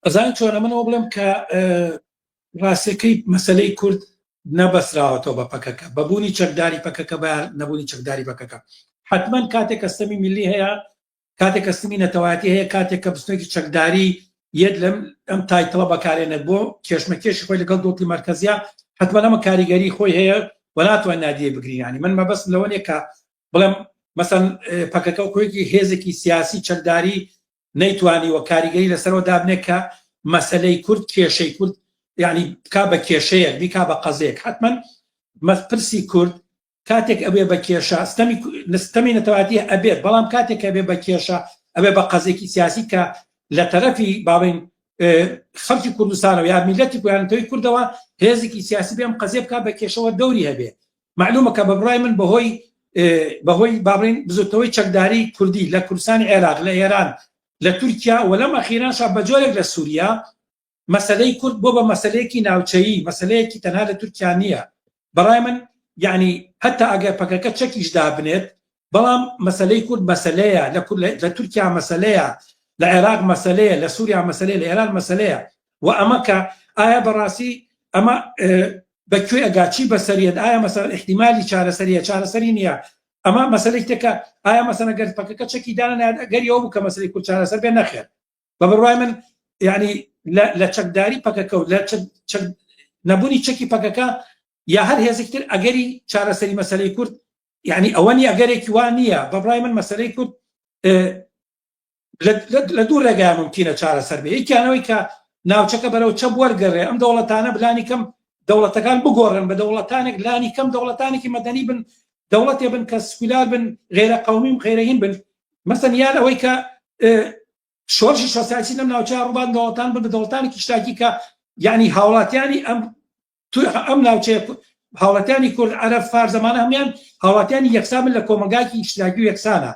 ئەزانی چۆنە من ئەوە بڵێم کە ڕاستەکەی مەسلەی کورد نەبەسراوەتەوە بە پەکەکە بە بوونی چەکداری پەکەکە بە نەبوونی چەکداری پەکەکە حتمما کاتێک کە ستەمی میلی هەیە کاتێک کە ستەمی نەتەوایەتی هەیە کاتێک کە بستێکی چەکداری یەت لەم ئەم title ە بەکارێنێت بۆ کێشمەکێشی خۆی لەگەڵ دەوڵەتی مەرکەزیە حتمما ئەمە کاریگەری خۆی هەیە و ناتوان نادیە بگرین ینی من مەبەست لەوە نییە کە بڵێم مەسەن پەکەکە و کۆیەکی هێزێکی سیاسی چەکداری نەیتوانیوە کاریگەری لەسەرەوە دابنێت کە مەسەلەی کورد کێشەی کورد یعنی بکا بە کێشەیەک بیکا بە قەزەیەک حتمما پرسی کورد کاتێک ئەبێ بە کێشە ستەمی ستەمی نەتەوایەتی ئەبێت بەڵام کاتێک ئەبێ بە کێشە ئەبێ بە قەزێکی سیاسی کە لە تەرەفی باڵین خەڵکی کوردستانەوە یا میلەتی کویانەتەوەی کوردەوە هێزێکی سیاسی بێم قەزێ بکات بە کێشەوە دەوری هەبێ معلومە کە بە بڕای من بەهۆی بەهۆی بابڵین بزوتنەوەی چەکداری کوردی لە کوردستانی عێراق لە ئێران لە تورکیا و لەم ئەخیرانشا بە جۆرێک لە سووریا مەسلەی کورد بۆ بە مەسلەیەکی ناوچەیی مەسلەیەکی تەنها لە تورکیا نییە بەڕای من یعنی هەتا ئەگەر پەکەکە چەکیش دابنێت بەڵام مەسلەی کورد مەسلەیە لە تورکیا مەسلەیە لە عێراق مەسلەیە لە سووریا مەسلەیە لە ئێران مەسلەیە و ئەمە کە ئایا بەڕاستی ئەمە بە کوێ ئەگا چی بەسەریەت ئایا مەسەلەن ئیحتیمالی چارەسەریە چارەسەری نییە ئەمە مەسەلەی تێکە ئایا مەسەلەن گەر پەکەکە چەکی دانەنایەت ئەگەری ئەوە بوو کە مەسەلەی کورد چارەسەر بێ نەخێر بە بڕوای من یعنی لە چەکداری پەکەکە و لە نەبوونی چەکی پەکەکە یا هەر هێزێک تر ئەگەری چارەسەری مەسەلەی کورد یعنی ئەوە نیە ئەگەرێکی وا نییە بە بڕای من مەسەلەی کورد لە دوو ڕێگای ممکنە چارەسەر بێ یەکیانەوەی کە ناوچەکە بەرەو چەپ وەرگەڕێ ئەم دەوڵەتانە بلانی کەم دەوڵەتەکان بگۆڕن بە دەوڵەتانێک لانی کەم دەوڵەتانێکی مەدەنی بن دەوڵەتێ بن کە سکولار بن غێرە قومی و غێرەهین بن مەسەن یان ئەوەی کە شۆرشی سۆسیالیستی لەم ناوچە ڕووبان دەوڵەتان بن بە دەوڵەتانێکی ئیشتراکی کە یعنی هاوڵاتیانی ئەم ئەم ناوچەیە هاوڵاتیانی کورد عەرەب فارس زمانە هەموان هاوڵاتیانی یەکسان بن لە کۆمەڵگایەکی ئیشتراکی و یەکسانە.